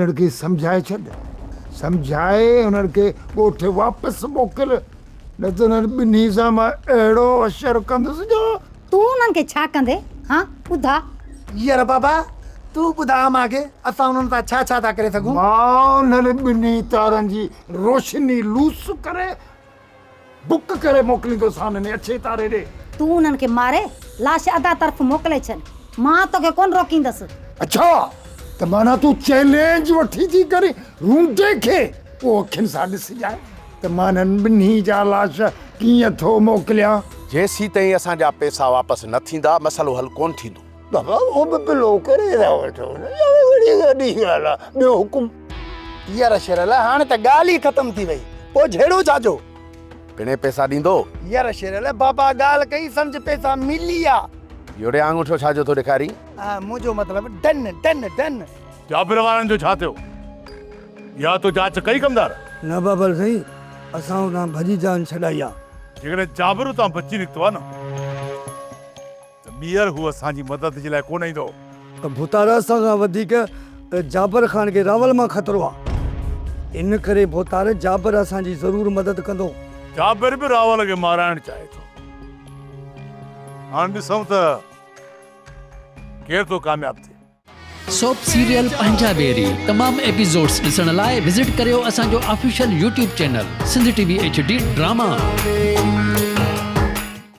انهن کي سمجهائي ڇڏ. سمجهائي انهن کي ڳوٺ واپس موڪل، نه ته انهن ٻنهي سان مان اهڙو حشر ڪندس جو. تون انهن کي ڇا ڪندين؟ هان، ٻڌاء. يار بابا، تون ٻڌاء امان کي، اسان انهن سان ڇا ڇا ٿا ڪري سگهون؟ مان انهن ٻنهي تارن جي روشني لوس ڪري بڪ ڪري موڪليندوسان انهي اڇي تاري ڏي. تون انهن کي ماري لاش ادا طرف موڪلي ڇڏ. مان توکي ڪونه روڪيندس. اڇا ته معنيٰ تون چئلينج وٺي ٿي ڪرين رونڊي کي. پوء اکين سان ڏسجانء ته مان انهن ٻنهي جا لاش ڪيئن ٿو موڪليان. جيسيتائين اسان جا پئسا واپس نه ٿيندا مسئلو حل ڪونه ٿيندو. بابا اهو به بلو ڪري ٿا وٺو نه اها ڪهڙي وڏي ڳالهه آ ٻيو حڪم. يار شيرل هاڻي ته ڳالهه ئي ختم ٿي وئي پوء جهيڙو ڇا جو. پڻهين پئسا ڏيندو. يار شيرل بابا ڳالهه ڪئي سمجهه پئسا ملي ويا. يوڙي آڱوٺو ڇا جو ٿو ڏيکارين. منهنجو مطلب ڊن ڊن ڊن. جابر وارن جو ڇا ٿيو؟ اها تو جاچ ڪئي ڪمدار؟ نه بابل سائين اسان اتان ڀڄي جان ڇڏائي آ. جيڪڏهن جابر اتان بچي نڪتو آ نه. ته ٻيهر هو اسان جي مدد جي لاء ڪونه ايندو. ڀوتار اسان کان وڌيڪ جابر خان کي راول مان خطرو آ. ان ڪري ڀوتار جابر اسان جي ضرور مدد ڪندو. جابر به راول کي مارائڻ چاهي ٿو. هاڻ ڏسون ته ڪير ٿو ڪامياب ٿئي. سوپ سيريل پنهنجا ويري تمام ايپيسوڊس ڏسڻ لاء وزٽ ڪريو اسان جو official YouTube channel Sindh T V H D drama.